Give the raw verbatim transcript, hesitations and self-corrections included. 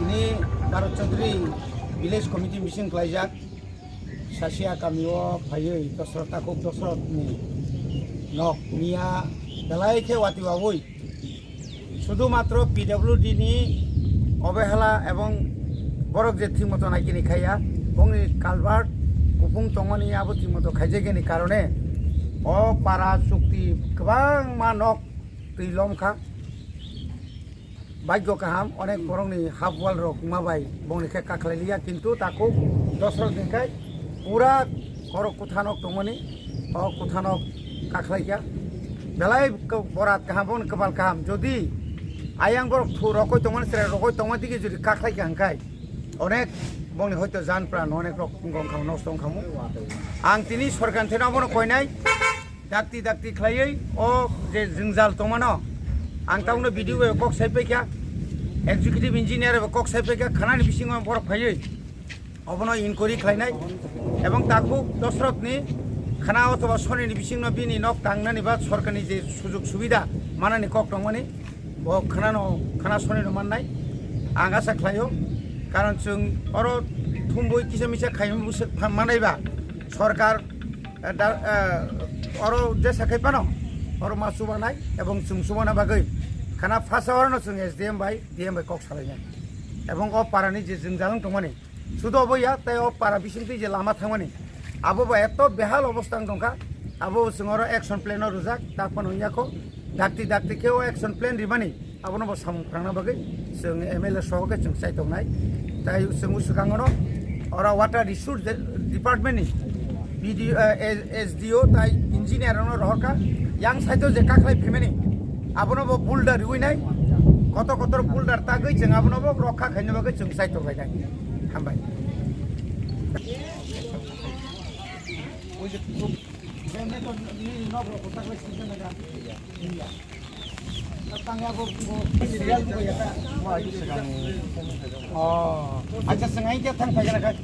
Ni Bharat Chaudhary Village Committee meeting khlaijak. Sasia kamio phaiwi Dosrot takhuk Dosrotni nok miya belai khe wati wawi. Sudhu matro P W D ni obehala ebong borok je thik moto naikini khaiya, bongni culvert kuphung tongmani abo thik moto khaijageni karone o para chukti kwbangma nok twi lomkha. Bhagyo kaham, onek borokni half wall rok wngma bai bongni khe kakhlai liya, kintu takhuk Dosrot ni khai pura korok kuthanok tongmani, o kuthanok kakhlai kha. Belai borat kaham, bongni kwpal kaham. Jodi ayang borok thu rokoi tongmani, chwrai rokoi tongmani digi jodi kakhlai kha hwnkhe, onek bongni hoito jan pran onek rok wngkha, nosto wngkha. Ang tini sorkar theno abono koinai. Dakti dakti khlaiwi o je jwngjal tongmano, ang tabukno B D O bai kok sai paikha, executive engineer bai kok sai paikha, khanani bisingo borok phaiwi obono inquiry khlainai, ebong takhuk Dosrotni khana othoba sonini bisingno bini nok tangnani ba sorkarni je sujug subida manani kok tongmani, bo khanano, khana sonino mannai ang asa khlaio, karon chwng oro thumbui kisa misa khaimung bwswk manaiba sorkar eh, da- eh, oro jesa khai phano oro ma chubanai ebong chwng chubana bagwi khana phasa orono chwng S D M bai D M bai kok salainai ebong o parani je jwngjal wng tongmani sudo obo ya tei o para bisingtwi je lama thangmani abo bo eto behal obostha wng tongkha abo chwng oro action plan o rwjak tak phano wngya kho dakti dakti khe o action plan rimani. Abono bo samung phrangna bagwi chwng M L A soho khe chwng chaitok nai. Tai chwng swkang ono oro water resource de- department ni B D O, eh, S D O tai engineer ono rohor kha. Yang side o je kakhlai phimani abono bo boulder riwi nai. Kotor kotor boulder tagwi chwng abono bo rokha khaina bagwi chwng chaitok lai nai. Hambai. Oh, acha, swngai khe thang phai gana khai.